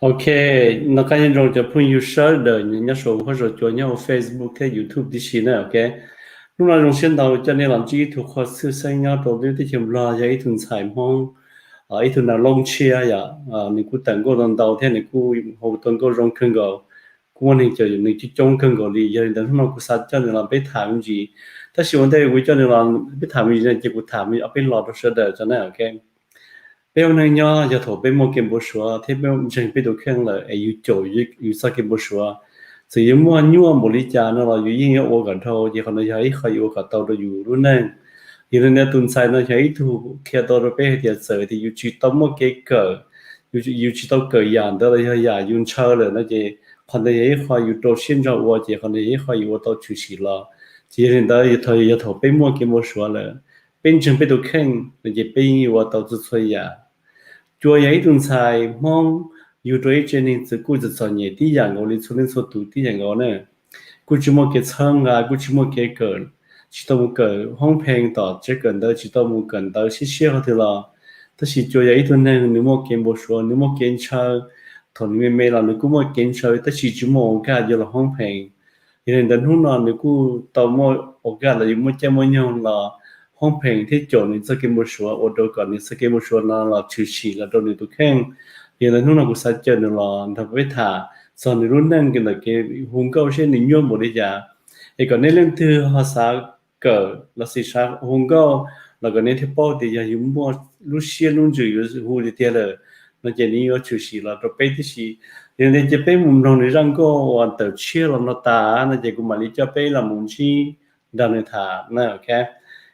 Ok, noj qab nyob zoo cov phooj ywg sawv daws nyob saum huab saum cua nyob hauv Facebook thiab YouTube tib si na, ok. Hnub no zoo siab ntau coj nej los ntsib ib tug qhua txhwj xeeb nyob rau lub teb chaws Nplog, yog ib tug ntxhais Hmoob, ib tug nas loob tshiab yom, nws kuj tawm nkauj ntau ntau thiab nws kuj hu tau nkauj zoo kawg nkaus, kuj muaj neeg caum nws coob coob kawg nkaus li. Yog li ntawd hnub no kuv xav coj nws los peb tham me ntsis, tab sis ua ntej kuv coj nws los peb tham me ntsis no ces kuv tham me ob peb lo rau sawv daws tso na, ok. Peb ua neej nyob yog thaum peb muaj kev npau suav thiab peb ntseeg peb tus kheej lawm es yus caum yus txoj kev npau suav, txawm yuav muaj nyuaj npaum li cas no los yus yeej yuav ua kom dhau, ces qhov no yog ib qho yuav ua kom tau rau yus lub neej. Yog li ntawd tus ntxhais no yog ib tug qhia tau rau peb hais tias txawm tias yus tsis tau muaj kev kawm, yus tsis tau kawm yam ntawd los yog yam yus ntshaw lawm no ces qhov ntawd yog ib qho yus rau siab ntso ua, ces qhov ntawd yog ib qho yus ua tau tshwm sim los. Ces yog li ntawd yog thaum peb muaj kev npau suav lawm, peb ntseeg peb tus kheej no ces peb yeej yuav ua tau txhua txhua yam. Cua yog ib tug ntxhais Hmoob, yug rau ib tsev neeg txawj kuj txom txom nyem tib yam nkaus li txhua leej txhua tus tib yam nkaus na. Kuj tsis muaj kev txhawb nqa, kuj tsis muaj kev kawm, tsis tau mus kawm hoob phees tom tsev kawm ntawv, tsis tau mus kawm ntawv siab siab qhov twg los. Tab sis Cua yog ib tug neeg nws muaj kev npau suav, nws muaj kev ntshaw. Thaum nws me me los nws kuj muaj kev ntshaw tab sis tsis muaj ua kaj yuav los hoob phees. Yog li ntawd hnub no nws kuj tau muaj ua kaj los yus muaj caij muaj nyoog los hoob phees thiab caum nws txoj kev npau suav ua rau kom nws txoj kev npau suav no los tshwm sim los rau nws tus kheej. Yog li ntawd hnub no kuv xav caw nws los nrog peb tham txog nws lub neej ntawm kev hu nkauj seb nws nyuaj npaum li cas. Es kom nej leej twg ho xav kawm los sis xav hu nkauj los kom nej thiaj paub tias yog yus muaj lub siab lub ntsws yuav hu tiag tiag lawm no ces nws yuav tshwm sim los rau peb tib si. Yog li ntawd ces peb mus mloog nws zaj nkauj uas tawm tshiab los no tas no ces kuv mam li coj peb los mus ntsib nrog nws tham na, ok.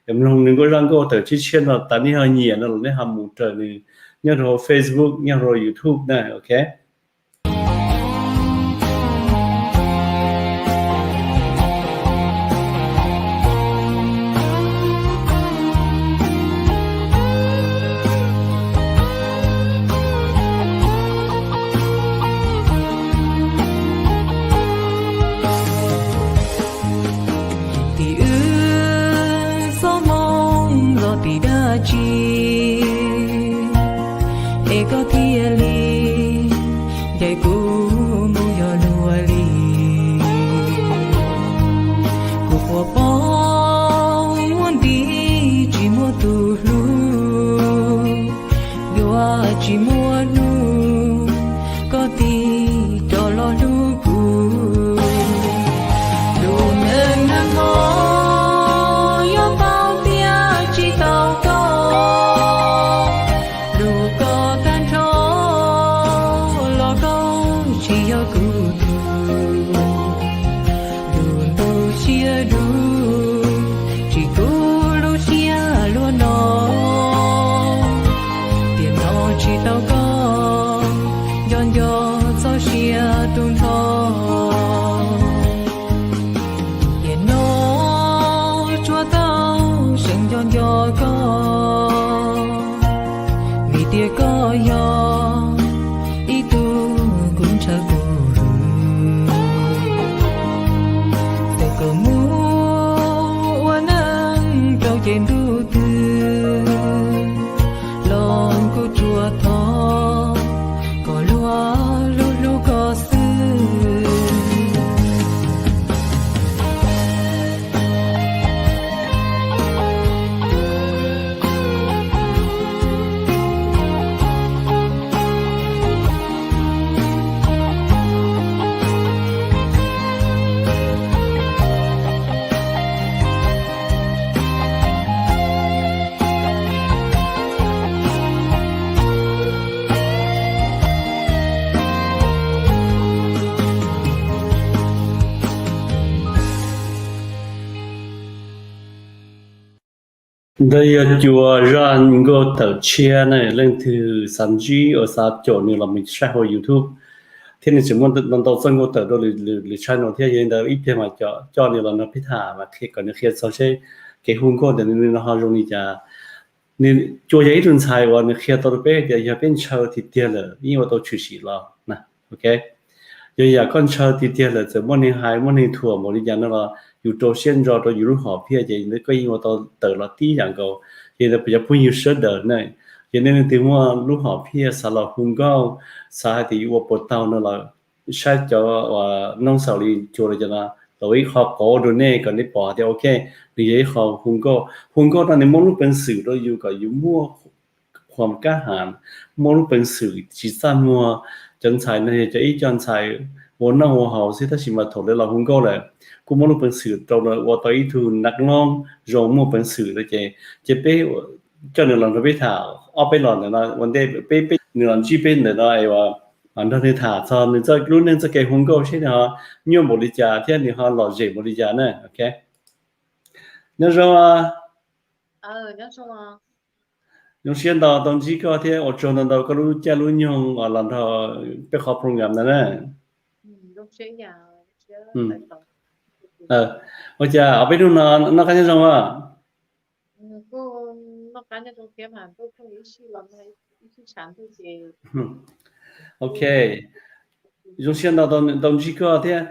Mloog nws nkauj zaj nkauj tawm tshiab tshiab no tas nej ho nyiam no los nej ho mus raws nws nyob rau hauv Facebook nyob rau YouTube na, ok. Tim wb txoj hmoo los tim dab tsi es koj thiaj li ncaim kuv mus yog luag li. Kuv puas paub muaj nti tsis muaj tus hlub, yuav tsis muaj hnub koj tig rov los hlub kuv. Lub neej neeg no yuav tau tiag tsis tau koj, lub koj tag nrho los koj tsis yog kuv tug. Lub ntuj siab dub tsis kub lub siab luag no, tiam no tsis tau koj, nco nco txoj sia tu nrho. Tiam no tsuas tau seem nco nco koj, vim tias koj yog ib tug kuv ntshaw kuv. Txawm koj mus ua neej rau ces ntuj twg los kuv tsuas thov kom luag hlub hlub koj xwb. Ntawd yog Cua zaj nkauj tawm tshiab na, leej twg xav ntsib uas xav caum nws los mus saib hauv YouTube, thiab nws tseem muaj ntau ntau txoj nkauj tawm rau lwm channel thiab, yog li ntawd ib pliag mas coj nws los nrog peb tham mas qhia kom nws qhia txog seb kev hu nkauj ntawm nws no ho zoo li cas. Nws Cua yog ib tug ntxhais uas nws qhia tau rau peb tias yog peb ntshaw tiag tiag lawm yeej ua tau tshwm sim los na, ok. Yog yam koj ntshaw tiag tiag lawm txawm muaj neeg hais muaj neeg thuam npaum li cas no los yus rau siab ntso rau yus lub hom phiaj ces koj yeej ua tau tawm los tib yam nkaus. Yog li ntawd cov phooj ywg sawv daws na, Ces nej leej twg muaj lub hom phiaj xav los hu nkauj, xav hais tias yuav ua puas tau no los saib cov uas noog xaus li cuag li cov no, los ua ib qho qauv rau nej kom nej pom tias ok, nws yog ib qho hu nkauj. Hu nkauj no nws muaj lub peev xwm rau yus kom yus muaj khuam kab has, muaj lub peev xwm tsis txaj muag. Cov ntxhais no yog cov ib co ntxhais ua noj ua haus xwb, tab sis mas thaum lawv los hu nkauj lawm kuj muaj lub peev xwm rau lawv ua tau ib tug nab loob zoo muaj peev xwm no ces, ces peb coj nws los nrog peb tham ob peb los ntawm no ua ntej peb, peb nws los ntsib peb ntawm no es nrog nws tham txog nws txoj lub neej txoj kev hu nkauj seb nws ho nyuaj npaum li cas thiab nws ho lom zem npaum li cas na. Ok, nyob zoo. Zoo siab ntau tau ntsib koj thiab ua tsaug ntau ntau koj lub caij lub nyoog los nrog peb qhov program ntawd na. Ua cas ob peb hnub no noj qab nyob zoo a? Ok, zoo siab ntau tau ntsib koj thiab.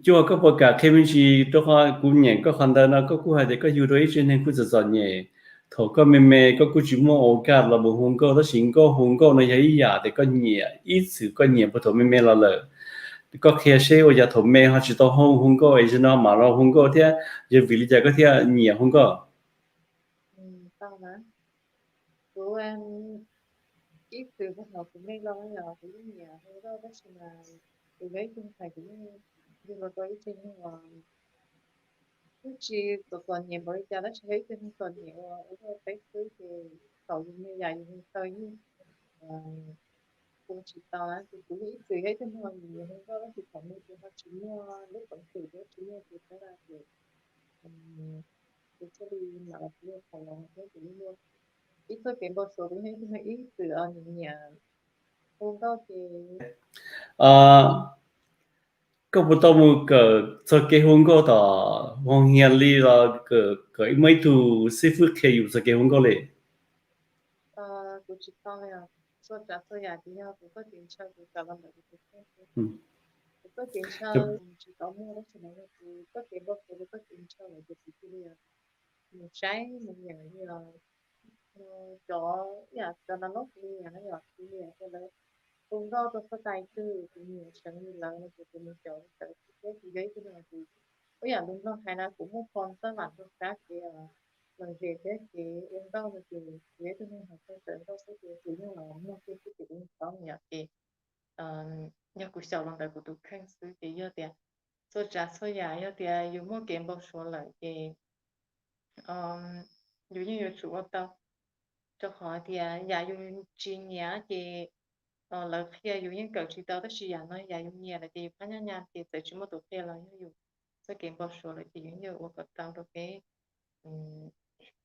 Cuag koj puas kam qhia me ntsis, rau qhov kuv nyeem koj qhov ntawd no koj kuj hais tias koj yug rau ib tsev neeg kuj txom txom nyem. Thaum koj me me koj kuj tsis muaj ua kaj los mus hu nkauj, tab sis nkauj hu nkauj no yog ib yam tias koj nyiam, ib txwm koj nyiam puag thaum me me los lawm. Koj qhia seb ua cas thaum me ho tsis tau hu, hu nkauj es zaum no mam los hu nkauj thiab, yog vim li cas koj thiaj nyiam hu nkauj? Kuv ib txwm puag thaum kuv me los yog kuv yeej nyiam hu nkauj tab sis mas kuv yog ib tug ntxhais kuv yeej yug los rau ib tsev neeg uas kuj tsis txom txom nyem npaum li cas tab sis yog ib tug neeg txom nyem uas ua luaj teb xwb ces thaum yus me yam yus hu taw yeej hu tsis tau na. Ces kuv yeej ib txwm yog ib tug neeg uas nyiam hu nkauj tab sis thaum me ces ho tsis muaj lub peev xwm thiab tsis muaj tus pab ces kuv thiaj li mam los ua qhov los thiab kuv yeej ib txoj kev npau suav kuv yeej ib txwm nyiam hu nkauj ces Koj puas tau mus kawm txog kev hu nkauj tom Hoo Hias li los kawm muaj ib tug xib fwb qhia yus txog kev hu nkauj li? Kuv tsis tau, txhua tsav txhua yam ces yog kuv txoj kev ntshaw kuv kawm los ntawm kuv tus kheej xwb. Kuv txoj kev ntshaw tsis tau muaj tab sis mas yog kuv txoj kev npau suav kuv txoj kev ntshaw lawm ces kuv cia li mus saib mus nyeem li cov yam cov no loj kuv nyiam no yog kuv nyiam ces lawv hu nkauj rau txoj tais twg kuv nyiam seev li lawv no ces kuv mus caum li ntawd thiab kuv yog ib tug neeg uas kuv ib yam li mloog hais na kuv muaj phom taj vam rau sab kev lom zem thiab kev ua nkauj no ces kuv yog ib tug neeg hais txog ntawm nkauj xwb ces kuv yeej los mloog kiag xwb ces kuv yeej paub nws yom ces yog kuv xyaum los ntawm kuv tus kheej xwb ces yog tias txhua tsav txhua yam yog tias yus muaj kev npau suav lawm ces yus yeej yuav tsum ua tau. Rau qhov tias yam yus tsis nyiam ces lawv qhia yus yeej kawm tsis tau tab sis yam no yam yus nyiam lawm ces yus phab nyaj nyaj ces txawm tsis muaj tus qhia los yog yus txoj kev npau suav lawm ces yus yeej yuav ua kom tau rau peb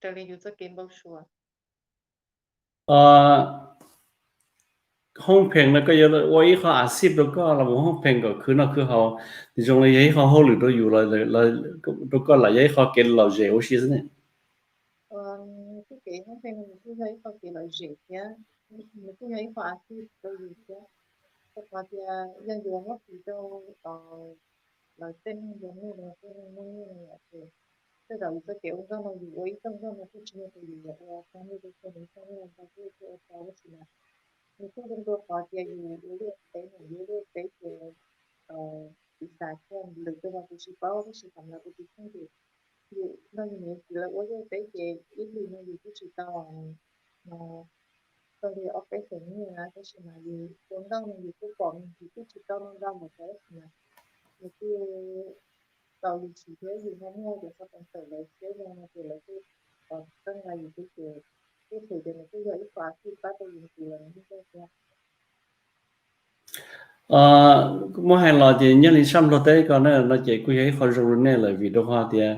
raws li yus txoj kev npau suav. Hoob pheem no koj yuav ua ib qho a xij rau koj los mus hoob pheem kom khwv noj khwv haus, nws zoo li yog ib qho hauj lwm rau yus, rau koj lam yog ib qho kev lom zem ua si xwb ne? Txoj kev hoob pheej no nws kuj yog ib qho kev lom zem thiab, nws kuj yog ib qho a xij rau yus thiab. Rau qhov tias yog yus muab piv rau lawv tej neeg yog nej los tej neeg muaj nyiaj no yom ces tej zaum yus txoj kev ua nkauj no yus ua ib txoj nkauj no kuj tsis muaj tus yus ua tag nws rau txog nws txog nws ntau kuj ua tau tab sis mas nws kuj zoo dua qhov tias yus ua liaj teb no yus ua liaj teb ces piv xam thiaj lwm tus los kuv tsis paub tab sis tam no kuv tus kheej ces yus nrog yus niam yus txiv lawv ua liaj teb ces ib hlis no yus kuj tsis tau tau li ob peb xeem nyiaj na tab sis mas yus ua nkauj no yus kuj pom yus kuj tsis tau ntau ntau mus tab sis mas yus kuj tau yus txiv thiab yus ho muaj cov xov tooj tawm lawv siab zoo no ces lawv kuj txhawb nqa yus thiab ces kuj xwm ces nws kuj yog ib qho a xij pab rau yus tus los yus yeej tau thiab. Muab hais los ces nyob li sab Nplog teb ko na no ces kuj yog ib qho zoo rau nej lawm vim rau qhov tias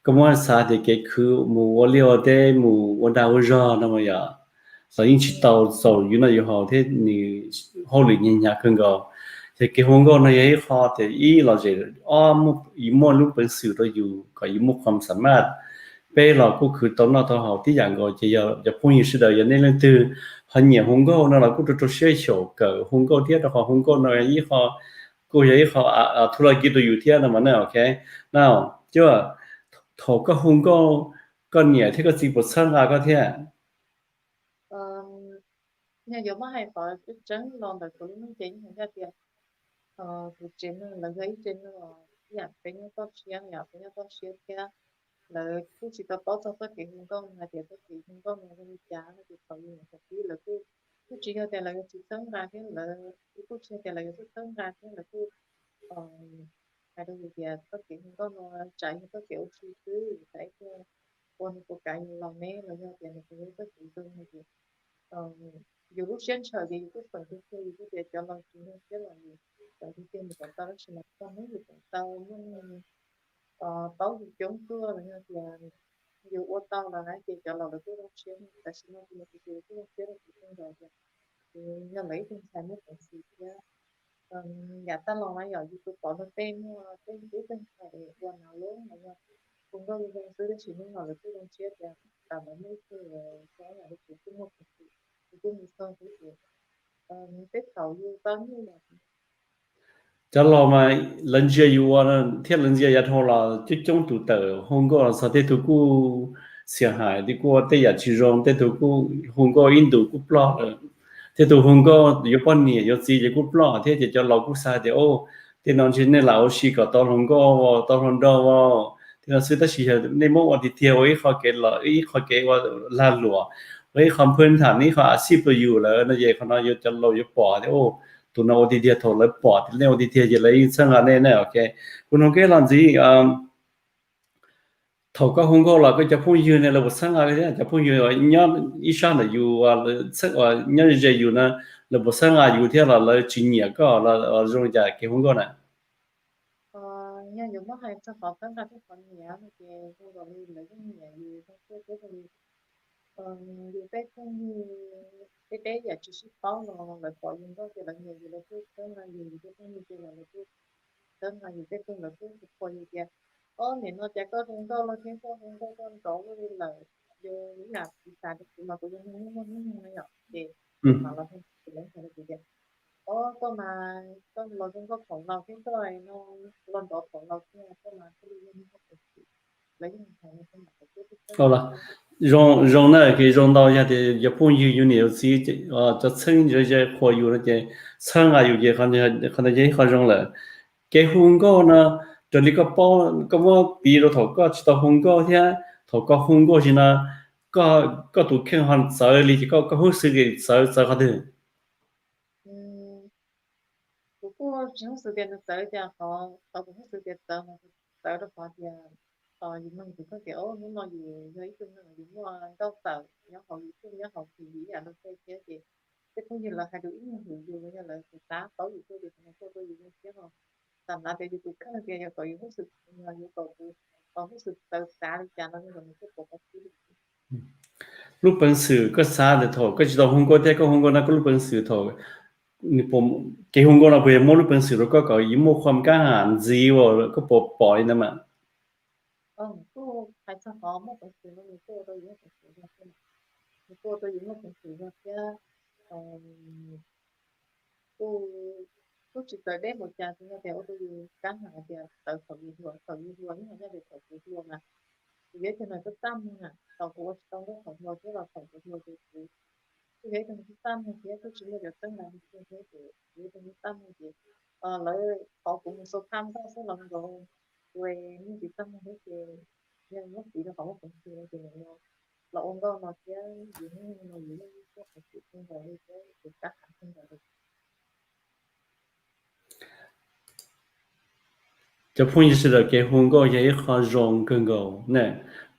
koj muab xav tias kev khwv mus ua liaj ua teb mus ua dag ua zog no mas yom, los yeej tsis tau txaus yus noj yus haus thiab nws hauj lwm nyag nyag kawg nkaus. Ces kev hu nkauj no yog ib qho tias ib lom zem, ob yus muaj lub peev xwm rau yus kom yus muaj khuam xam maj. Peb los kuj khwv tau noj tau haus tib yam nkaus ces yog cov phooj ywg sawv daws yog nej leej twg ho nyiam hu nkauj no los kuj rau rau siab xyaum kawm hu nkauj thiab rau qhov hu nkauj no ib qho kuj yog ib qho thuj laj kiv rau yus thiab no mas ne. Ok, na, cuaj, thaum koj hu nkauj koj niam thiab koj txiv puas txhawb nqa koj thiab? Yog yuav muab hais qhov tseeb tseeb los ntawm kuv lub neej ces yeej hais tias kuv tsev neeg lawv yog ib tsev neeg ib yam peb nyob toj siab, yam peb nyob toj siab thiab. Lawv kuj tsis tau paub txog txoj kev hu nkauj no hais tias txoj kev hu nkauj no yog li cas no ces thaum yus niam thaum txij lawv kuj, kuj tsis yog tias lawv yuav tsis txhawb nqa thiab lawv kuj tsis yog tias lawv yuav txawj txhawb nqa thiab lawv kuj hais rau yus tias txoj kev hu nkauj no tsam yog txoj kev ua si xwb, tsam ib pliag ua nws puas kav yus los ne los yog tias nws puas yog txoj kev zoo no ces yus lub siab ntshaw ces yus kuj feem tiag tiag, yus kuj tias cov laus tsis zoo siab los yus feem tiag tiag mus kom tau, tab sis mas txog hnub yus feem tau muaj neeg paub yus coob tuaj los yog tias yus ua tau lawm na ces cov laus lawv kuj zoo siab. Tam sim no kuv niam kuv txiv kuj zoo siab rau kuv kawg nkaus tias kuv yog lawv ib tug ntxhais muaj peev xwm thiab. Yam taj los na yom, yus tus pom luag tej muaj tej tub tej ntxhais ua nav lub los yog hu nkauj zoo zoo xwb, tab sis hnub no lawv kuj zoo siab tias tam lawv muaj ib tug zoo yam li kuv kuj muaj peev xwm, kuv kuj mus txog xwb ces tej thaum yus tau nyuj los cov laus mas lawv ntsia yus ua thiab lawv ntsia yav dhau los coob coob tus tawm hu nkauj los txog tej tug kuj xiam hais, tej kuj ua tej yam tsis zoo, tej tug kuj hu nkauj ib ntus kuj ploj lawm, tej tug hu nkauj yuav poj niam yuav txiv ces kuj ploj thiab. Ces cov laus kuj xav tias o, tej no ntshe nej lam ua si kom tau hluas nkauj, tau hluas nraug, tej no xwb, tab sis yog nej muab ua tiag tiag ua ib qho kev los ib qho kev ua lag luam, ua ib qho nphwb tham, ib qho a sij rau yus lawm no ces qhov no yuav cov laus yuav pom tias o, tus no ua tiag tiag, thaum lawv pom tias nej ua tiag tiag ces lawv yeej txhawb nqa nej na. Ok, kuv nug koj los ntxiv, thaum koj hu nkauj los koj cov phooj ywg ne lawv puas txhawb nqa koj thiab? Cov phooj ywg uas nyob ib sab ntawm yus, nyob ze yus na, lawv puas txhawb nqa yus thiab los lawv tsis nyiam koj los zoo li cas kev hu nkauj na? Yog yuav muab hais txog qhov txhawb nqa thiab qhov nyiam no ces zoo nkaus li lawv yeej nyiam yus zoo tuaj thiab li. Yus tej phooj ywg tej teb yam tsis sib paub los lawv pom yus nkauj ces lawv nyiam yus, lawv kuj txhawb nqa yus, yus tej phooj ywg ces los lawv kuj txhawb nqa yus, tej tug lawv kuj qhuas yus tias o, nim no cas koj hu nkauj los thiab koj hu nkauj koj nrov luaj li lawm. Yus ib yam kuv xav rau kuv mas kuv yog neeg muaj muaj hnub nyoog na yom, ces mam los hu kuv lawv hais rau kuv tias o, koj mas koj los zoo nkauj thaum laus thiab koj no los nrov thaum laus thiab, koj mas thiaj li yog neeg muaj peev xwm. Lawv yeej hais li no rau kuv thiab. Zoo na, kev zoo ntau yog tias yog phooj ywg yus niam yus txiv, cov txheeb ze qhuas yus no ces txhawb nqa yus ces qhov ntawd yog ib qho zoo lawm. Kev hu nkauj no, raws li koj paub, koj muab piv rau thaum koj tsis tau hu nkauj thiab thaum koj hu nkauj ces no, koj tus kheej ho txawv li ces koj huj xwm txawv, txawv qhov twg? Kuv kuj tsis huj xwm tias nws txawv, cas qhov kuv huj xwm tias txawv mas txawv rau qhov tias yus mloog kuv kawg tias o, hnub no yus yog ib tug neeg yus muaj nkauj tawm nyob hauv YouTube, nyob hauv TV ib yam luag tej thiab ces tej phooj ywg lawv hais lus ib nyuag hwm yus los yog lawv tus tab paub yus tuaj ces qhov no kuj ua rau yus zoo siab ho. Tam sim no tias yus tus kheej tias yog kom yus huj xwm, yog yuav kom kuv huj xwm txawv xav li cas no zoo nkaus nws kuj pom qhov txwv li. Lub peev xwm koj xav tias thaum koj tsis tau hu nkauj thiab koj hu nkauj no koj lub peev xwm thaum kev hu nkauj no puas yog muab lub peev xwm rau koj kom yus muaj khuam kab ham ntxiv ua koj puas pom li ntawd mas? Kuj hais txog qhov muaj peev xwm no nws kuj ua rau yus muaj peev xwm zog thiab, nws kuj ua rau yus muaj peev xwm zog thiab. Kuj, kuj tsis txawv deb npaum cas, tsis yog tias ua rau yus kab ham tias txawv thaum yus hluas, thaum yus hluas yeej hais tias thaum kuv hluas mas kuv yog ib tug neeg txaj txaj muag na, thaum kuv ua tsis tau nkauj thaum hluas thiab los thaum kuv hluas ces kuv kuj yog ib tug neeg txaj txaj muag thiab kuj tsis muaj cov txawj nqa kuv thiab ces kuv yog ib tug neeg txaj txaj muag ces lawv thov kuv mus xaus tham nkauj xwb los nkaus kuv yeej tsis txaj muag thiab ces yog muab piv rau qhov muaj peev xwm no ces nim no los ua nkauj no thiab yus hnub no yus yeej muaj peev xwm kawg nkaus li thiab yus kab ham kawg nkaus li. Cov phooj ywg sawv daws, kev hu nkauj yog ib qho zoo kawg nkaus na.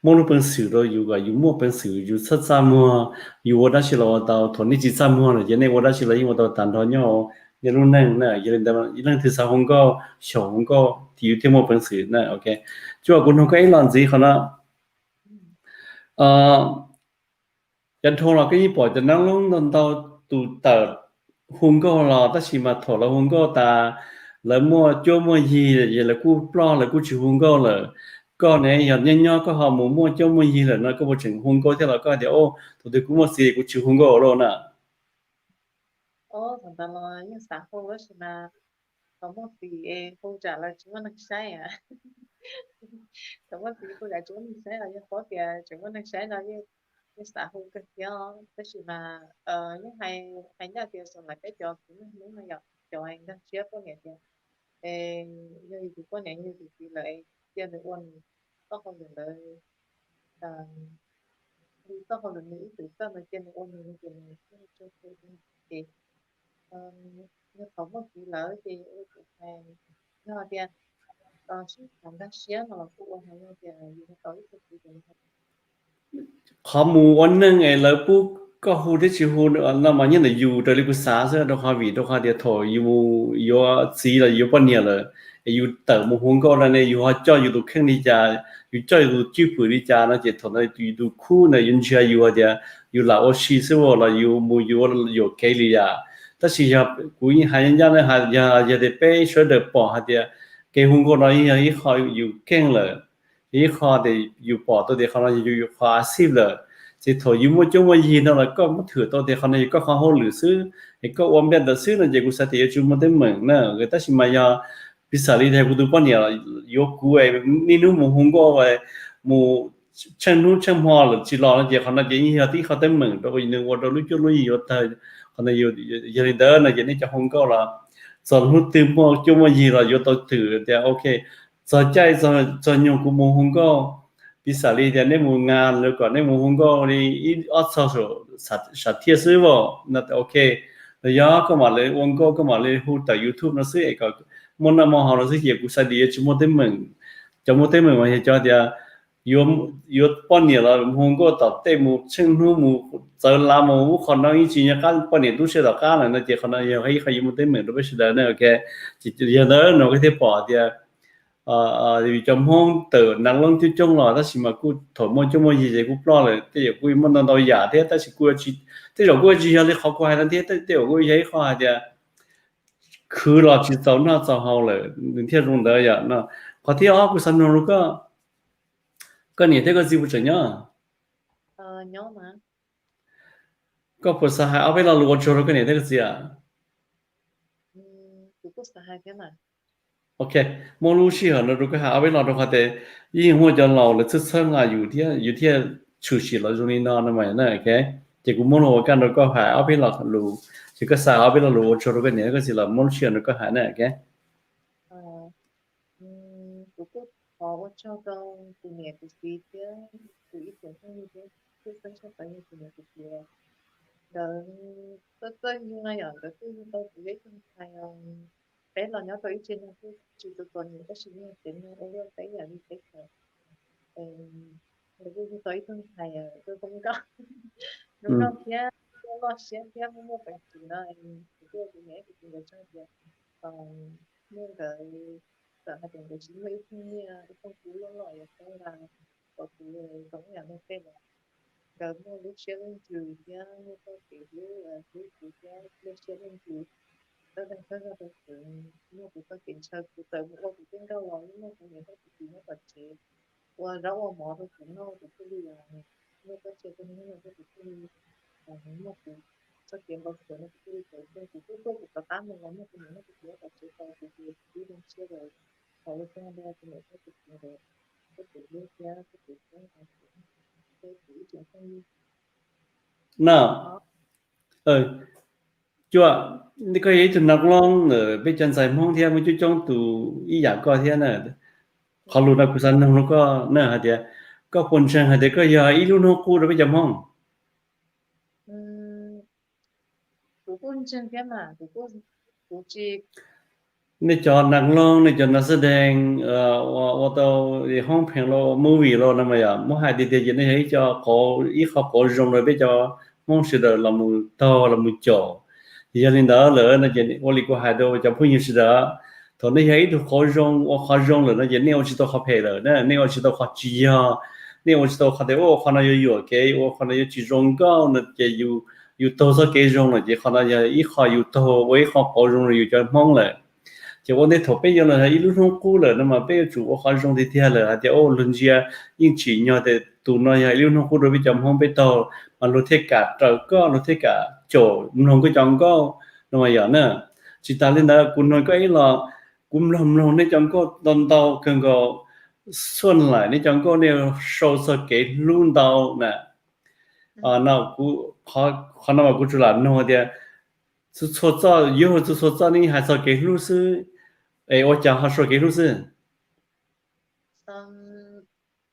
Muaj lub peev xwm rau yus kom yus muaj peev xwm, yus txhob txaj muag, yus ua dab tsi los ua tau. Thaum nej tsis txaj muag lawm ces nej ua dab tsi los yeej ua tau tag nrho nyob hauv nej lub neej na. Yog li ntawd ib leej twg xav hu nkauj, xyaum hu nkauj ces yus thiaj muaj peev xwm na. Ok, cuaj, kuv nug koj ib los ntxiv qhov no. Yav dhau los koj yeej pom cov noob loob ntau ntau tus tawm hu nkauj los tab sis mas thaum lawv hu nkauj tas, lawv muaj cuab muaj yig es lawv kuj ploj, lawv kuj tsis hu nkauj lawm. Koj ne, yog nyob nyob koj ho mus muaj cuab muaj yig lawm no koj puas tseem hu nkauj thiab los koj tias o, thaum twg kuv muaj txiv kuv tsis hu nkauj lawm na? Thaum ntawd los yeej xav hu tab sis mas thaum muaj txiv es hu tsam lawv tsis muaj neeg saib. Thaum muaj txiv hu tsam tsis muaj neeg saib los yog paub tias tseem muaj neeg saib no yeej nej xav hu kawg thiab os. Tab sis mas yeej hais ncaj tias xav lawv peb cov kwv neeg Hmoob no yom, cov nkag siab poj niam tias, es yog yus tus poj niam yog yus tus txiv lawm, cia nws ua nws txoj hauj lwm ntawd, li txoj hauj lwm nws ib txwm txawj no, cia nws ua nws li ces nws thiaj li tso tseg. Ces yog thaum muaj txiv lawm ces ua kuv hais, yog tias sib tham nkag siab no los kuj ua hais, yog tias yus tau ib tug txiv ces qhov mus ua neej es lawv pub koj hu thiab tsis hu no mas nyob ntawm yus raws li kuv xav xwb, rau qhov vim rau qhov tias thaum yus yuav txiv los yuav poj niam lawm, es yus tawm mus hu nkauj no ne, yus ho coj yus tus kheej li cas, yus coj yus tus cwj pwm li cas no ces thaum ntawd yus tus khub ntawd yuav ntsia yus hais tias yus lam ua si xwb los yus mus yuav yuam kev li yam. Tab sis yog kuv yeej hais ncaj ncaj, yog tias peb sawv daws pom hais tias kev hu nkauj no yog ib qho yus keej lawm, yog ib qho tias yus pom tau tias qhov no yog yus qhov a xij lawm, ces thaum yus muaj cuab muaj yig no los koj muab thwm tau tias qhov no yog koj qhov hauj lwm xwb, es koj ua npaj ntawd xwb no ces kuv xav tias yuav tsis muaj teeb meem na. Tab sis mas yog piv xam li tias kuv tus poj niam yuav kuv niaj hnub mus hu nkauj, mus tsheej hnub tsheej hmo lawm tsis los no ces qhov no ces yeej yog tib qho teeb meem rau nws ua rau lub cuab lub yig yuav tawg. Qhov no yog li ntawd no ces nej cov hu nkauj los txog hnub twg muaj cuab muaj yig los yuav tau thwm tias ok, txog caij txog nyoog kuv mus hu nkauj. Piv xam li tias nej mus ngas lawv kom nej mus hu nkauj li ib ob txog sam thiaj xwb as no ok, los yog koj mam li ua nkauj koj mam li hu tawm YouTube no xwb es kom muaj noj muaj haus no xwb ces kuv xav tias yuav tsis muaj teeb meem. Cov muaj teeb meem mas yog cov tias yuav poj niam los mus hu nkauj tom tej mus tsheej hnub mus txawv lav mus ub qho no ib tsis nyob qab poj niam tub se tom qab lawm no ces qhov no yog ib qho yuav muaj teeb meem rau peb sawv daws ne. Ok, ces yog ntawd no koj thiaj pom tias cov Hmoob tawm nas loob coob coob los tab sis mas kuj thaum muaj cuab muaj yig ces kuj ploj lawm, tej zaum kuj muaj ntau ntau yam thiab tab sis kuj, tej zaum kuj tsis yog li qhov kuv hais no thiab, tej zaum kuj yog ib qho hais tias khwv los tsis txaus noj txaus haus lawm nws thiaj zoo ntawd yom no. Qhov thib ob kuv xav nug rau koj, koj niam thiab koj txiv puas tseem nyob? Koj puas xav hais ob peb lo lus ua tsaug rau koj niam thiab koj txiv? Ok, muaj lub sij hawm no rau koj hais ob peb lo rau qhov tias yeej muaj cov laus lawv txhawb txhawb nqa yus thiab yus thiaj tshwm sim los zoo li no no mas na. Ok, ces kuv muab lus ua kaj rau koj hais ob peb lo lus, ces koj xav ob peb lo lus ua tsaug rau koj niam koj txiv los muab lub sij hawm rau koj hais na. Ok. Kuv kuj thov ua tsaug rau kuv niam kuv txiv thiab kuv ib tsoom phooj ywg thiab tshwj xeeb tshaj plaws yog kuv niam kuv txiv. Nkawd txawj txawj yug no yom, nkawd twb yug tau kuv yog ib tug ntxhais, peb los nyob rau ib tse neeg kuj tsis tau txom nyem tab sis yeej cev neeg ua luaj peb yam li peb tau. Nkawd kuj yug tau ib tug ntxhais kuj zoo nkauj, zoo nkauj thiab kuj loj siab thiab muaj muaj peev xwm no. Kuv kuj ua kuv niam kuv txiv nkawd tsaug tias muaj nkawd, txawm hais tias nkawd tsis muaj ib tug nyiaj ib tug kub loj loj yuav tau los kom kuv zoo ib yam li peb los, nkawd muaj lub siab lub ntsws thiab muaj txoj kev hlub, hlub kuv thiab lub siab lub ntsws, txawj leej txawj zog rau kuv, muaj kuv txoj kev ntshaw kuv txawm mus ua kuv tej nkauj los yeej muaj kuv niam thiab kuv txiv nyob tom tsev ua zaub ua mov rau kuv noj, kuv thiaj li muaj txoj sia txoj nyob no thiab kuv thiaj li muaj kuv txoj kev npau suav no kuv thiaj li tau tuaj, kuv kuj tuaj kuv rov qab mus los muaj kuv niam thiab kuv txiv nyob tom tsev tos kuv, kuv kuj zoo siab rau, thov ua tsaug rau kuv niam thiab kuv txiv nkawd, kuv tus hlub thiab kuv tus hlub, kuv ib tsoom phooj ywg na. Cuaj, koj yog ib tug nas loob ntawm peb cov ntxhais Hmoob thiab muaj coob coob tus ib yam koj thiab na. Qhov lus no kuv xav nug rau koj na hais tias koj puas ntseeg hais tias koj yog ib lub hnub qub rau peb cov Hmoob? Nej cov nas loob, nej cov nas xab dees, ua tau hoob pheej los movie los no mas yom, muab hais tiag tiag ces nej yog ib co, ib qho quav zoo rau peb cov Hmoob sawv daws los mus taug los mus caum. Yog li ntawd lawm no ces ua li kuv hais rau cov phooj ywg sawv daws, thaum nej yog ib tug quav zoo ua qhov zoo lawm no ces nej ua tsis tau qhov phem lawm na, nej ua tsis tau qhov tsis yog, nej ua tsis tau qhov tias ua qhov no yuav yuam kev, ua qhov no yuav tsis zoo nkauj no ces yus taug txoj kev zoo lawm ces qhov no yog ib qho yus taug ua ib qho quav zoo rau yus cov Hmoob lawm. Ces ua ntej thaum peb yuav los ib lub hnub qub lawm no mas peb yuav tsum ua qhov zoo tiag tiag lawm hais tias luag ntsia yeej tsim nyog tias tus no yog ib lub hnub qub rau peb cov Hmoob peb taug, mas luag thiaj kam raws koj, luag thiaj kam caum mloog koj cov nkauj no mas yom na. Tsis tas li ntawd kuv nug koj ib los, kuv mloog mloog nej cov nkauj ntau ntau kawg nkaus, xuaj laim nej cov nkauj nej sau txog kev hlub ntau na. Qhov no mas kuv tsuas lam nug tias, txhua txhua txoj, yuav hu txhua txhua txoj nej hais txog kev hlub xwb, es ua cas ho sau kev hlub xwb?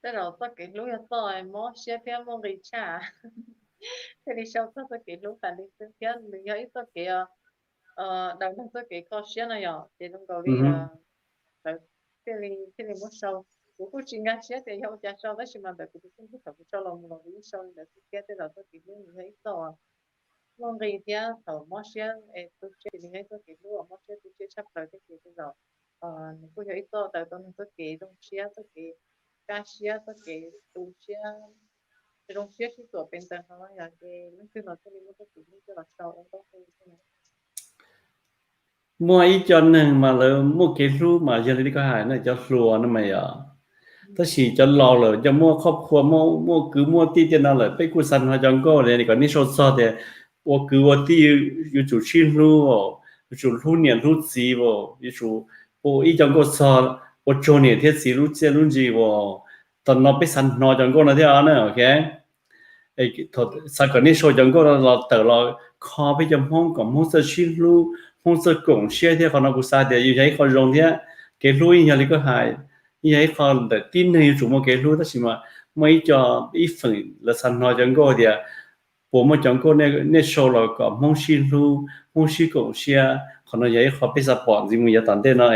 Tej zaum txoj kev hlub yog txoj mob siab thiab muaj nqis tshaj, thiaj li sau txog txoj kev hlub tas li xwb, thiab nws yog ib txoj kev daws nrog txoj kev kho siab no yom, ces zoo nkaus li lawv thiaj li, thiaj li muab sau. Kuv kuj tsis nkag siab tias yog ua cas sau, tab sis mas ntawm kuv tus kheej thaum kuv sau los mus los kuv yeej sau li ntawd xwb thiab. Tej zaum txoj kev hlub nws yog ib txoj muaj nqis thiab thaum mob siab es tu siab ces nws yog ib txoj kev hlub uas mob siab tu siab tshaj plaws thiab ces tej zaum nws kuj yog ib txoj daws tau nws txoj kev zoo siab, txoj kev kaj siab, txoj kev tu siab, zoo siab sib txuam pes ntawd no yog ces leej twg los thiaj li muaj txoj kev hlub coj los sau ua ntaub ntawv xwb na. Muaj ib co neeg mas lawv muaj kev hlub mas yog li koj hais na, cov hluas no mas yog, tab sis cov laus lawm, cov muaj qhov phuam, muaj kwv muaj tij tej no lawm, peb kuj xav hnov cov nkauj li kom nej sau txog tias ua kwv ua tij yuav tsum sib hlub, yuav tsum hlub niam hlub txiv, yuav tsum ua ib co nkauj txog ua tsaug niam thiab txiv lub txiaj lub ntsig as. Tam no peb xav hnov cov nkauj no thiab na, ok. Xav kom nej sau cov nkauj no los tawm los kho peb cov Hmoob kom Hmoob txawj sib hlub, Hmoob txawj koom siab thiab. Qhov no kuv xav tias yus yog ib qho zoo thiab. Kev hlub yeej yog li koj hais, yeej yog ib qho ntawm tib neeg yuav tsum muaj kev hlub, tab sis mas muaj ib co, ib feem lawv xav hnov cov nkauj tias puas muaj cov nkauj nej sau los kom Hmoob sib hlub, Hmoob sib koom siab. Qhov no yog ib qho peb xav pom ntxiv mus yav tom ntej no.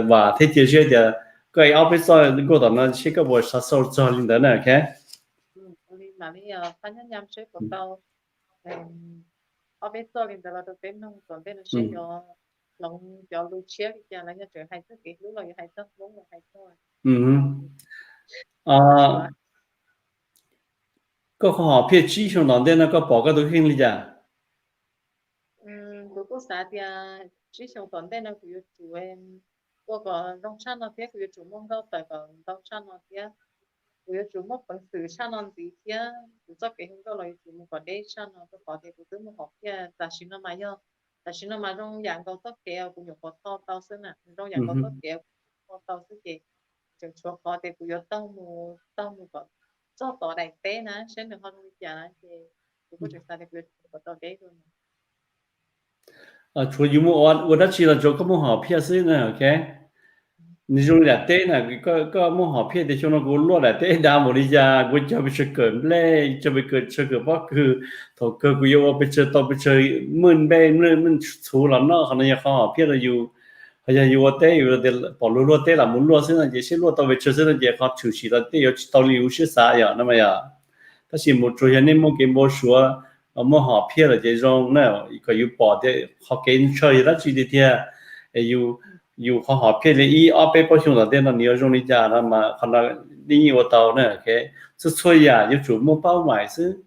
Vam thiab cia siab tias koj ib ob peb txoj nkauj tom no seb koj puas xav sau txog li ntawd na, ok. Ob peb txoj li ntawd los rau peb mloog tom ntej no seb yuav hloov cov lus tshiab li cas, los yog tseem hais txog kev hlub los yuav hais txog Hmoob los hais txog. Koj qhov hom phiaj tsib xyoo tom ntej no koj pom koj tus kheej li cas? Kuv kuj xav tias tsib xyoo tom ntej no kuv yuav tsum ua kom zoo tshaj no thiab, kuv yuav tsum muaj nkauj tawm kom ntau tshaj no thiab, kuv yuav tsum muaj peev xwm tshaj no ntxiv thiab, kuv txoj kev hu nkauj los yuav tsum mus kom deb tshaj no, rau qhov tias kuv twb muaj hom phiaj tam sim no mas yog, tam sim no mas zoo yam nkaus txoj kev uas kuv nyuam qhuav tho tau xwb na, zoo yam nkaus txoj kev uas kuv tho tau xwb ces tseem tshuav qhov tias kuv yuav taug mus, taug mus kom txog tom daim teb na, saib nws ho zoo li cas na, ces kuv kuj tseem xav tias kuv yuav tsum kom tau deb dua. Tshuav yus muaj ua dab tsi los tsuav koj muaj hom phiaj xwb na, ok. Nws zoo li daim teb na, koj muaj hom phiaj tias xyoo no kuv luaj daim teb dav npaum li cas, kuv cog pes tsawg kawm nplej, cog pes tsawg kawm pob kws, thaum kawg kuv yuav ua pes tsawg tau pes tsawg mwj nplej, mwj txhuv los noj. Qhov no yog qhov hom phiaj rau yus. Ho yog yus ua teb yus tias pom luag luaj teb los mus luaj xwb no ces seb luaj tau pes tsawg xwb no ces qhov tshwm sim los tej yuav tsis tau li yus siab xav yom, no mas yom. Tab sis mus tsuas yog nej muaj kev npau suav, muaj hom phiaj lawm ces zoo na, kom yus pom tias qhov kev ntshaw yog dab tsi tiag tiag, es yus qhov hom phiaj li ib ob peb plaub xyoo tom ntej no nws yuav zoo li cas no mas qhov no nej yeej ua tau na. Txhua txhua yam yuav tsum muaj paub mais xwb.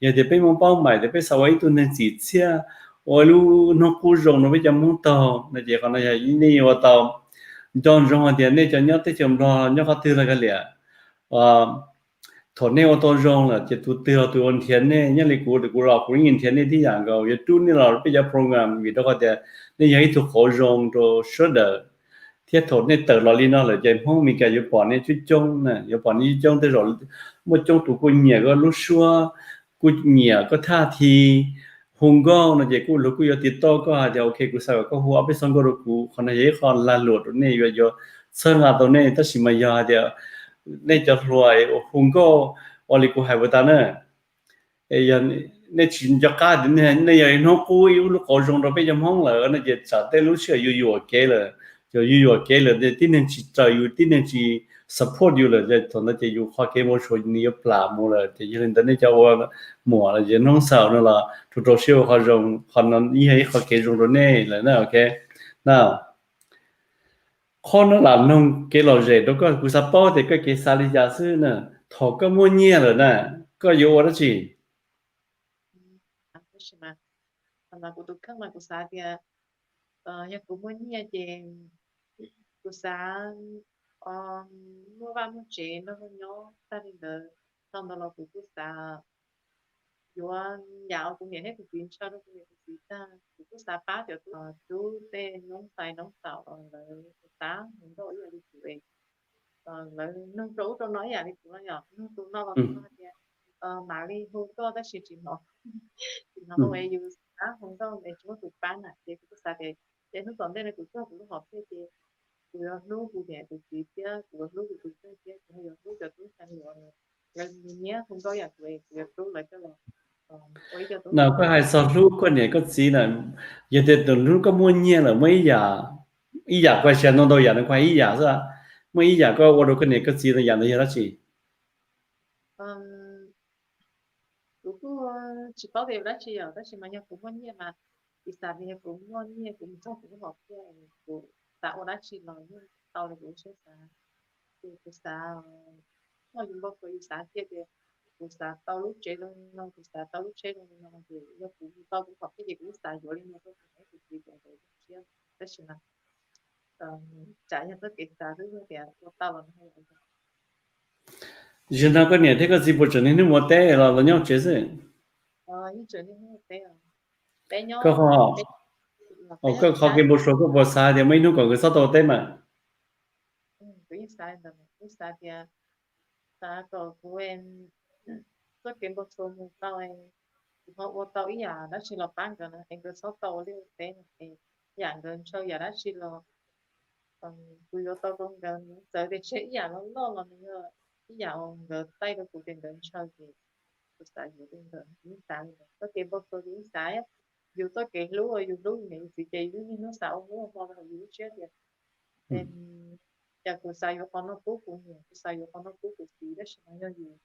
Yog tias peb muaj paub mais tias peb xav ua ib tug neeg txim txiaj, ua ib lub hnub qub zoo rau peb cov Hmoob taug no ces qhov no yog nej yeej ua tau. Nco ntsoov hais tias nej cov nyob teb chaws Nplog nyob qhov twg los kav liam, thaum nej ua tau zoo lawm ces tus twg los tus ua nrhiav nej. Nyob li kuv, kuv los kuv yeej nrhiav nej tib yam nkaus, yuav rub nej los peb cov program vim rau qhov tias nej yog ib tug qauv zoo rau sawv daws. Thiab thaum nej tawm los li no lawm ces Hmoob Meskas yuav pom nej coob coob na, yuav pom nej coob coob. Tej zaum muaj coob tus kuj nyiam koj lub suab, kuj nyiam koj thaj thi, hu nkauj no ces kuj luag kuj yuav tiv tauj koj hais tias ok, kuv xav kom koj hu ob peb txoj nkauj rau kuv. Qhov no yog ib qho lag luam rau nej, yuav yuav txhawb nqa tau nej. Tab sis mas yog hais tias nej cov hluas uas hu nkauj ua li kuv hais puas tas na, nej tsis nco qab tias nej yog ib hnub qub ib lub qauv zoo rau peb cov Hmoob lawm no ces tsam tej lub sij hawm yus yuam kev lawm, yus yuam kev lawm tib neeg tsis raws yus, tib neeg tsis support yus lawm, thaum ntawd ces yus qhov kev npau suav nws yuav plam mus lawm. Ces yog li ntawd nej cov ua muam los yog noob xaus no los rau rau siab ua qhov zoo, qhov no yeej yog ib qho kev zoo rau nej lawm na, ok. Na, qhov no lam noog kev lom zem rau koj, kuv xav paub tias koj kev xav li cas xwb na. Thaum koj muaj nyiaj lawm na, koj yuav ua dab tsi? Kuv tus kheej mas kuv xav tias yog kuv muaj nyiaj ces kuv xav muaj vaj muaj tsev nrog luag nyob tag li ntawd. Thaum ntawd los kuv kuj xav yuav yam uas kuv niam thiab kuv txiv ntshaw rau kuv niam kuv txiv tag. Kuv kuj xav pab cov tub tej noob tais noob xaus los lawv xav mus nkauj ib yam li kuv, lawv nug rau ub rau no ib yam li kuv no yom, nug tus no los tus no tias mam li hu koj tab sis tsis hnov, tsis hnov hu es yus xav hu nkauj es tsis muaj tus pab na ces kuv kuj xav tias ces hnub tom ntej no kuv txog kuv lub hom phiaj ces kuv yuav hlub kuv niam kuv txiv thiab kuv yuav hlub kuv tus kheej thiab kuv yuav hlub cov tub cov nyuam uas lawv nyiam hu nkauj yam kuv es kuv yuav hlub lawv coj los ua ib co tub. No koj hais txog hlub koj niam koj txiv na, yog tias tus hlub koj muaj nyiaj lawm muaj ib yam, ib yam kuv hais ntau ntau yam no kuv hais ib yam xwb, muaj ib yam koj ua rau koj niam koj txiv no yam ntawd yog dab tsi? Kuv kuj tsis paub tias dab tsi yom, tab sis mas yog kuv muaj nyiaj mas, piv xam tias yog kuv muaj nyiaj kuv mus txog kuv lub hom phiaj kuv xav ua dab tsi los yeej tau li kuv lub siab xav. Ces kuv xav, thaum yus npau suav yus xav kiag tias kuv xav tau lub tsev zoo li no, kuv xav tau lub tsheb zoo li no ces yog kuv mus tau kuv hom phiaj ces kuv yeej xav yuav li no rau kuv niam kuv txiv kom nkawd zoo siab. Tab sis mas tsam yog txoj kev xav xwb tias ua tau los no. Zaum no koj niam thiab koj txiv puas tseem niaj hnub mus ua teb los los nyob tsev xwb? Koj, koj qhov kev npau suav koj puas xav tias muaj ib hnub kom nkawd txhob tau ua teb mas? Kuv yeej xav ntawd, kuv xav tias xav kom kuv txoj kev npau suav mus tau, kuv ho ua tau ib yam dab tsi los pab nkawd na es nkawd txhob tau ua liaj ua teb no es yam nkawd ntshaw yam dab tsi los kuv yuav tau rau nkawd, txawm tias tseg ib yam loj loj los nws yog ib yam uas nkawd taij rau kuv ces nkawd ntshaw ces kuv xav yuav rau nkawd. Kuv yeej xav li ntawd, txoj kev npau suav kuv yeej xav, yus txoj kev hlub uas yus hlub yus niam yus txiv ces yus niaj hnub xav ua hnub ua hmo rau yus lub siab tias cas kuv xav yuav qhov no pub kuv niam, kuv xav yuav qhov no pub kuv txiv, tab sis mas yog yus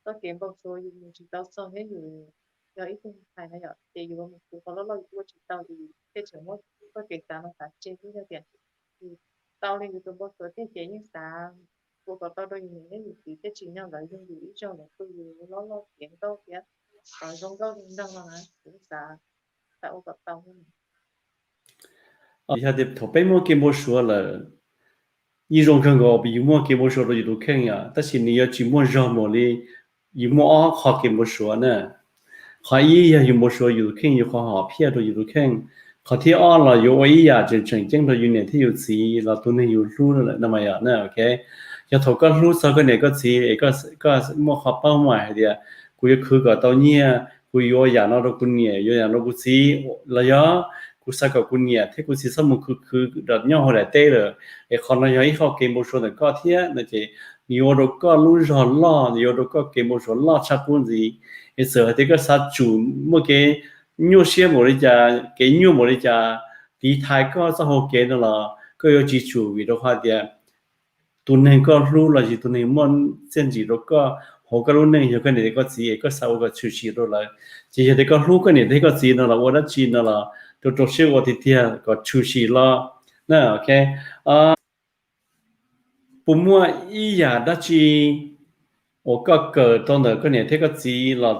txoj kev npau suav yus mus tsis tau txog thiab yus yog ib tug ntxhais no yom, ces yus mus khwv qhov loj loj yus ua tsis tau ces yus thiaj tseem muab txoj kev xav no xav tseg xwb. Yog tias yus tau li yus tus npau suav tiag ces yeej xav ua kom tau rau yus niam thiab yus txiv thiaj tsim nyog lawv yug yus ib zaug lawv tu yus loj loj tiav nkauj tiav zoo nkauj zoo nraug no na, kuv xav, xav ua kom tau. Yog tias thaum peb muaj kev npau suav lawm, yeej zoo kawg nkaus yus muaj kev npau suav rau yus tus kheej yom, tab sis nws yuav tsis muaj zog mus li yus muaj ob qho kev npau suav na. Qhov ib yog yus npau suav yus tus kheej, yus qhov hom phiaj rau yus tus kheej. Qhov thib ob los yuav ua ib yam tseem tseem ceeb rau yus niam thiab yus txiv los tus neeg yus hlub lawm no mas yom na. Ok, yog thaum koj hlub txog koj niam koj txiv es koj muaj qhov paub mas hais tias kuv yuav khwv kom tau nyiaj, kuv yuav yam no rau kuv niam, yuav yam no rau kuv txiv, los yog kuv xav kom kuv niam thiab kuv txiv txhob mus khwv khwv nyob hauv daim teb lawm, es qhov no yog ib qho kev npau suav ntawm koj thiab no ces nws yuav ua rau koj lub zog loj, nws yuav ua rau koj kev npau suav loj tshaj qub ntxiv. Es txawm hais tias koj xav tsum muaj kev nyuaj siab npaum li cas, kev nyuaj npaum li cas, tiv thaiv koj txoj hau kev no los koj yuav tsis tsum, vim rau qhov tias tus neeg koj hlub los sis tus neeg muaj txiaj ntsig rau koj hauv koj lub neej yog koj niam thiab koj txiv, es koj xav ua kom tshwm sim rau lawv. Ces yog tias koj hlub koj niam thiab koj txiv no los ua dab tsi no los rau rau siab ua tiag tiag kom tshwm sim los na. Ok, puas muaj ib yam dab tsi uas koj kawm tau ntawm koj niam thiab koj txiv los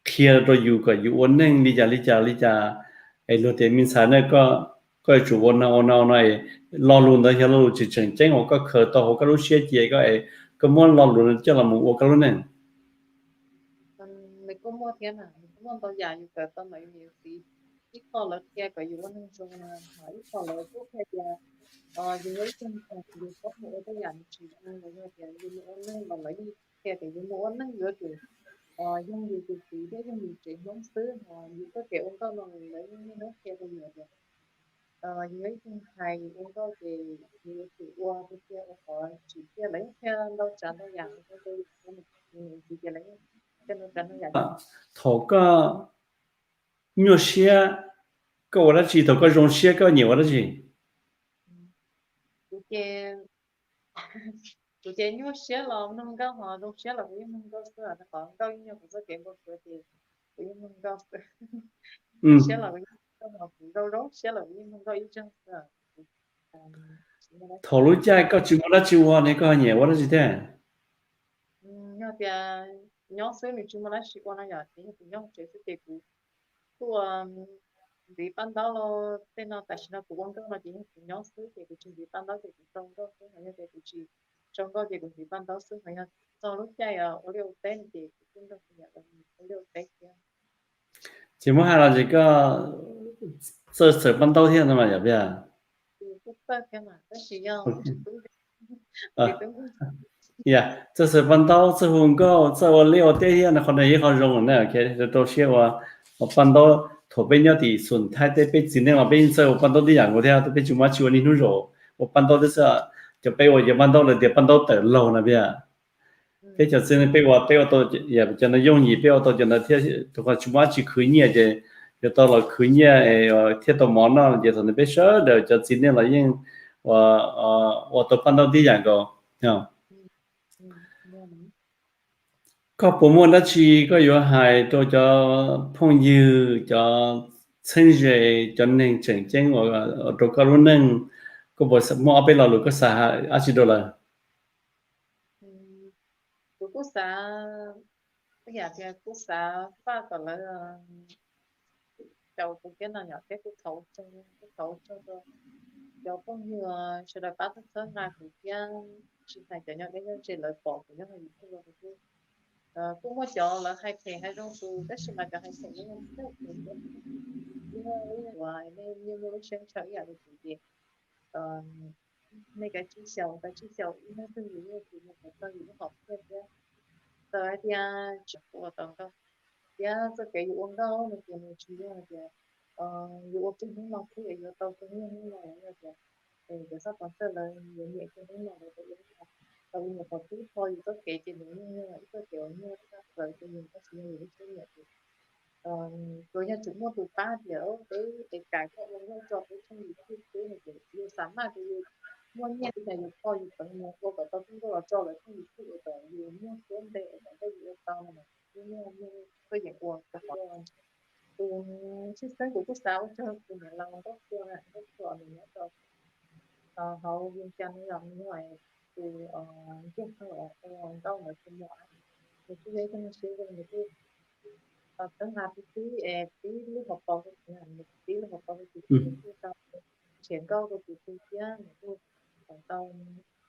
qhia rau yus kom yus ua neej li cas li cas li cas, es luag tias me ntxhais ne, koj yuav tsum ua no ua no ua no, es lo lus ntawd yog lo lus tseem tseem ceeb uas koj khaws tau hauv koj lub siab cia koj es koj muab lo lus no coj los mus ua koj lub neej? Nws kuj muaj thiab na, nws kuj muaj ntau yam yus kawm tau ntawm yus niam yus txiv. Ib qho lawv qhia kom yus ua neeg zoo, ho ib qho lawv kuj qhia tias yus yog ib tug ntxhais yus txhob mus ua tej yam nws tsis zoo, los yog tias yus mus ua neej los lawv yeej qhia tias yus mus ua neej yuav tsum yoog yus tus txiv thiab yoog yus tsev Hmoob xwb, ho yus txoj kev ua nkauj no lawv yeej niaj hnub qhia rau yus tias yus yog ib tug ntxhais yus ua nkauj ces yus yuav tsum ua tiag tiag ua qhov tsim txiaj, lawv yeej qhia ntau tsav ntau yam rau yus, yus niam yus txiv ces lawv yeej qhia ntau tsav ntau yam. Thaum koj nyuaj siab, koj ua dab tsi? Thaum koj zoo siab koj nyiam ua dab tsi? Kuv ces, kuv ces nyuaj siab los mloog nkauj, ho zoo siab los kuv yeej mloog nkauj xwb, rau qhov nkauj yeej yog kuv txoj kev npau suav ces kuv yeej mloog nkauj xwb. Nyuaj siab los kuv yeej mloog nkauj, ho kuv zoo zoo siab los kuv yeej mloog nkauj ib zaug xwb. Thaum lub caij koj tsis muaj dab tsi ua ne koj nyiam ua dab tsi thiab? Yog tias nyob xwb nws tsis muaj dab tsi ua no yom, ces yog kuv nyob tsev xwb ces kuv kuj ua ntxiv paj ntaub los tej no, tam sim no kuv ua nkauj no ces yog kuv nyob xwb ces kuv tsis ntxiv paj ntaub ces kuv rau nkauj xwb, ho yog tias kuv tsis rau nkauj ces kuv ntxiv paj ntaub xwb, ho yog txog lub caij ua liaj ua teb no ces kuv kuj nrog kuv niam ua liaj ua teb thiab. Ces muab hais los ces koj txawj txawm paj ntaub thiab no mas yom, Pia? Kuv kuj txawj thiab mas tab sis yog kuv tsis tub, tsis tub nkauj. Yog txawj xaws paj ntaub, txawj hu nkauj, txawj ua liaj ua teb thiab no, qhov no yog ib qho zoo na, rau siab ua, ua paj ntaub. Thaum peb nyob tim Xus Thaib teb peb txiv neej los peb yeej txawj ua paj ntaub tib yam nkaus thiab, peb tsis muaj dab tsi ua niaj hnub zaus ua paj ntaub thiab xwb. Cov peb ua cov paj ntaub lawv tias paj ntaub tawm laug no thiab. Peb cov txiv neej peb ua, peb ua tau cov no yooj yim, peb ua tau cov ntawd thiab, rau qhov tsis muaj dab tsi khwv nyiaj ces yuav tau los khwv nyiaj thiaj tau mov noj ces thaum ntawd peb sawv daws cov txiv neej los yeej ua tau paj ntaub tib yam nkaus. Koj puas muaj dab tsi koj yuav hais rau cov phooj ywg, cov txheeb ze, cov neeg tseem ceeb uas rau koj lub neej? Koj puas muaj ob peb lo lus koj xav hais dab tsi rau lawv? Kuv kuj xav, kuj yam tias kuj xav faj kom lawv caum kuv thiab no yom, thiab kuj thov, kuj thov ua tsaug rau cov phooj ywg sawv daws pab txhawb nqa kuv thiab, tsis hais cov nyob deb nyob ze lawv pom kuv nyob hauv YouTube los kuj, kuj muaj cov lawv hais phem hais zoo kuv tab sis mas cov hais phem no yog kuv, nej muaj lub siab ntshaw ib yam li kuv ces nej kav tsij xyaum, kav tsij xyaum ib hnub twg yus yeej tsis mus kom txog yus lub hom phiaj thiab. Txawm hais tias tsis ua tau nkauj thiab txoj kev yus ua nkauj no ces nws tsis yog tias yus ua txog hnub no xwb es yuav tau txog niaj hnub no, yog tias cov xab pov txawj lawv yuav nyiam txog hnub no lawv tau ua, tau ua nyuam qhuav pib tho yus txoj kev ces nws yeej yog ib txoj kev uas muaj txoj plaws rau yus tab sis yog yus lub siab nyiam ces tsuas yog tseem muaj tus pab tias peb es kam koj ua nkauj tso peb tshooj YouTube xwb no ces yus xav maj ces yus muaj nyiaj li cas yus kho yus peev mus ua kom tau txoj nkauj los tso lawv tshooj YouTube ua kom yus muaj suab npe es kom nkauj yus ua tau no mas kuj muaj, muaj tuaj yeem ua rau qhov tus tshwj xeeb kuv kuj xav ua tsaug tus niam laus Nkauj Tsua, Nkauj Tsua nws nyob rau hauv Vias Cas no yom, nws yog tus ntiag tug ua nkauj ntawd tus muam, nws kuj yog ib tug neeg siab zoo, nws kuj txhawb nqa pib, pib lub hauv paus rau kuv, nws pib lub hauv paus rau kuv ces nws kuj tau nrhiav nkauj rau kuv tus thiab nws kuj tau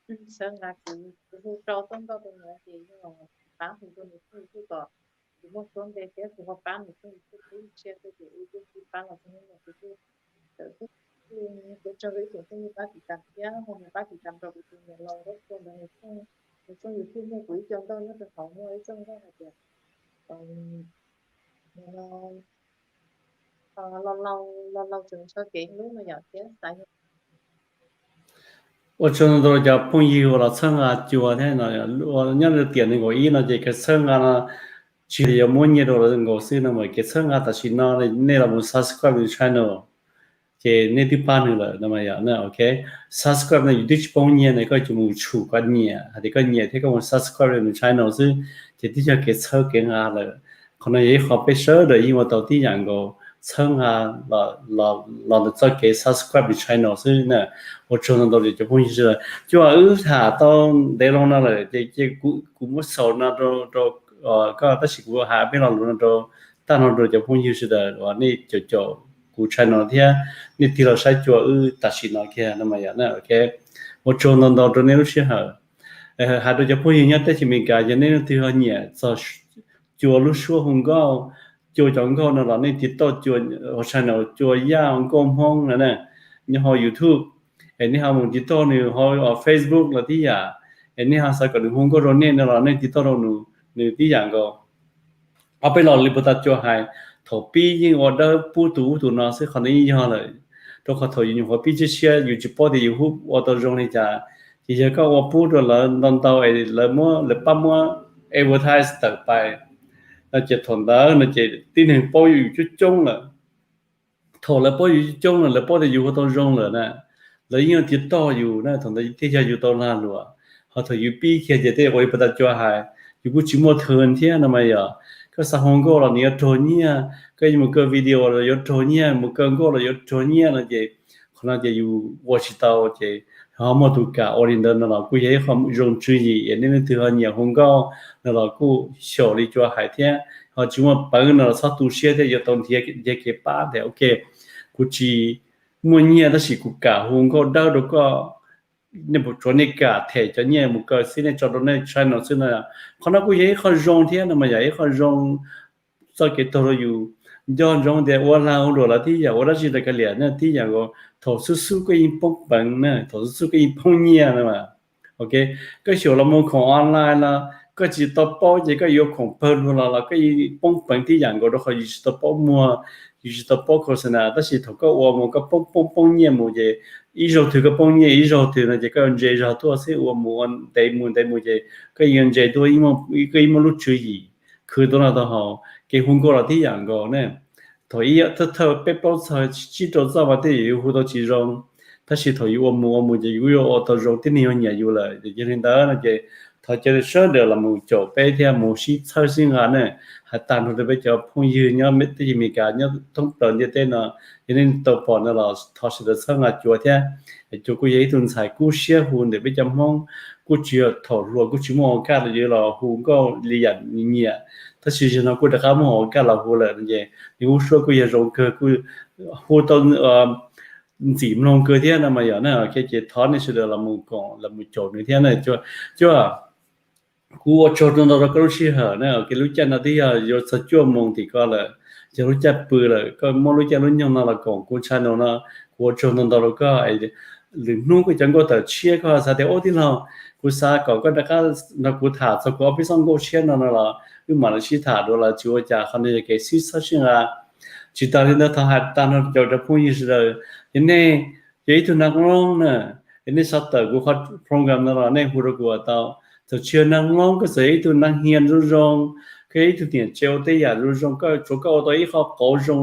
txhawb nqa kuv, kuv hu rau txoj nkauj rau nws ces yog pab hu rau nws kuj, kuj kom kuv muaj suab npe thiab kuv ho pab nws kuj, kuj ib txhia tej ces wb kuj sib pab los txog hnub no kuv kuj, kuj ua tsaug rau ib tsoom phooj ywg pab tiv tam thiab ho mus pab tiv tam rau kuv tus niam laus Nkauj Tsua ntawd nws tshooj, nws tshooj YouTube muaj kuv ib co nkauj nyob rau hauv, muaj ib txoj nkauj hais tias los laus, los laus tseem ntshaw kev hlub no yom thiab xav. Ua tsaug ntau rau cov phooj ywg uas los txhawb nqa Cua thiab no, nyob rau tiam nees nkaum ib no ces kev txhawb nqa no tsis yog yuav muab nyiaj rau lawv nkaus xwb no mas kev txhawb nqa tam sim no nej los mus subscribe nws channel ces nej twb pab nws lawm no mas yom. Ok, subscribe no yus twb tsis poob nyiaj ne, koj tsuas mus tshum koj nyiam, hais tias koj nyiam thiab koj mus subscribe nws channel xwb ces twb yog kev txhawb kev nqa lawm. Qhov no yog ib qho peb sawv daws yeej ua tau tib yam nkaus, txhawb nqa los ntawm txoj kev subscribe nws channel xwb na. Ua tsaug ntau ntau rau cov phooj ywg sawv daws. Cua, wb tham tau ntev loo no lawm ces kuv muab xaus no rau koj tab sis kuv hais peb lo lus no rau tag no rau cov phooj ywg sawv daws uas nej caum caum kuv channel thiab nej tig los saib Cua wb tam sim no kiag no mas yom. Ok, ua tsaug ntau ntau rau nej lub sij hawm. Hais rau cov phooj ywg nyob teb chaws Amelikas, yog nej leej twg ho nyiam txog Cua lub suab hu nkauj, Cua cov nkauj no los nej tiv tauj Cua channel Cua Yaj Nkauj Hmoob no na, nyob hauv YouTube, es nej ho mus tiv tauj nws hauv Facebook los tib yam, es nej ho xav kom nws hu nkauj rau nej no los nej tiv tauj rau nws tib yam nkaus. Ob peb lo lus puas tas Cua hais, thaum pib yeej ua dawb pub tus ub tus no xwb, qhov no yeej yog lawm, rau qhov thaum yus nyuam qhuav pib tshiab tshiab yus tsis paub tias yus hu ua tau zoo li cas, ces yog koj ua pub rau lawv ntau ntau es lawv muab, lawv pab muab advertise tawm pais no ces thaum ntawd no ces tib neeg paub yus coob coob lawm. Thaum lawv paub yus coob coob lawm, lawv paub tias yus hu tau zoo lawm na, lawv yeej tiv tauj yus na, thaum ntawd thiaj yog yus tau lag luam. Ho thaum yus pib kiag ces tej ua li puas tas Cua hais, yus kuj tsis muaj thw thiab no mas yom. Koj xav hu nkauj los nws yuav raug nyiaj, koj yuav mus kaw video los yuav raug nyiaj, mus kaw nkauj los yuav raug nyiaj no ces qhov no ces yus ua tsis tau ces ho muaj tus kam ua li ntawd no los kuj yog ib qho zoo tswv yim es nej leej twg ho nyiam hu nkauj no los kuj xyaum li Cua hais thiab, ho tsis muaj peev no los txhob tu siab thiab yuav tau nrhiav kev pab tias ok, kuv tsis muaj nyiaj tab sis kuv kam hu nkauj dawb rau koj, nej puas tsuav nej kam them cov nyiaj mus kaw xwb nej tso rau nej channel xwb no. Qhov no kuj yog ib qho zoo thiab no mas yog ib qho zoo txoj kev taug rau yus. Nco ntsoov tias ua lag ua luam los tib yam, ua dab tsi los kav liam na tib yam, thaum xub xub koj yeej poob peev na, thaum xub xub koj yeej poob nyiaj na mas. Ok, koj xyaum los mus khoom online los koj tsis tau paub ces koj yuav khoom pawg lug los los koj poob peev tib yam nkaus rau qhov yus tsis tau paub muag, yus tsis tau paub khos nas. Tab sis thaum koj ua mus koj poob poob poob nyiaj mus ces ib zaug twg koj poob nyiaj ib zaug twg no ces koj ntse zog tuaj xwb, ua mus ua ntev mus ntev mus ces koj yuav ntse tuaj, koj yeej muaj lub tswv yim khwv tuaj no tau hauv kev hu nkauj los tib yam nkaus ne. Thaum ib thawj thawj peb paub txog tsib rau txoj mas tej zaum yus hu tau tsis zoo, tab sis thaum yus ua mus ua mus ces yus kuj yuav ua tau zoo, tib neeg yuav nyiam yus lawm. Ces yog li ntawd no ces thov caw sawv daws los mus caum peb thiab mus sib txhawb sib nqa ne. Hais tag nrho rau peb cov phooj ywg nyob teb chaws Amelikas nyob thoob plaws ntiaj teb no, yog nej tau pom no los thov sawv daws txhawb nqa Cuav thiab. Cuav kuj yog ib tug ntxhais kub siab hu ntawm peb cov Hmoob, kuj tsis yog thaum hluas kuj tsis muaj o kaj los yuav los hu nkauj li yam nyiam. Tab sis zaum no kuj rov qab muaj o kaj los hu lawm no ces nws lub suab kuj yog zoo kawg, kuj hu tau ntxim mloog kawg thiab no mas yom na. Ok, ces thov nej sawv daws los mus koom los mus caum nws thiab na. Cuaj, kuv ua tsaug ntau ntau rau koj lub sij hawm na. Ok, lub caij no twb yog yuav txog cuaj moos tim ko lawm, yog lub caij pw lawm, koj muab lub caij lub nyoog no los koom kuv channel no, kuv ua tsaug ntau ntau rau koj. Lwm hnub koj cov nkauj tawm tshiab koj xav tias ub tij laug, kuv xav kom koj rov qab nrog kuv tham txog kuv ob peb txoj nkauj tshiab no no los wb mam li sib tham dua los tsis ua cas. Qhov no yog kev sib txhawb sib nqa. Tsis tas li ntawd thov hais tag nrho rau cov phooj ywg sawv daws, yog nej yog ib tug nag loob na, yog nej xav tawm kuv qhov program no los nej hu rau kuv tau. Txawm tsis yog nag loob, koj txawm yog ib tug nag hia zoo zoo, koj yog ib tug niam tsev ua tej yam zoo zoo, koj tsuav koj ua tau ib qho qauv zoo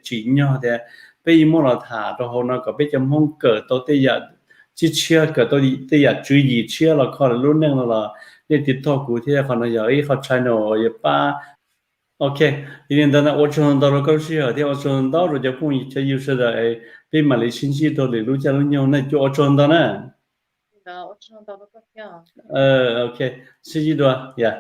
tsim nyog tias peb yeej muab los tham rau hauv no kom peb cov Hmoob kawm tau tej yam tshiab tshiab, kawm tau tej yam tswv yim tshiab los kho lawv lub neej no los nej tiv tauj kuv thiab. Qhov no yog ib qho channel uas yuav pab. Ok, yog li ntawd na ua tsaug ntau rau koj lub sij hawm thiab ua tsaug ntau rau cov phooj ywg sawv daws, peb mam li sib ntsib rau lwm lub caij lub nyoog na Cuaj, ua tsaug ntau na. Ok, sib ntsib dua, yog.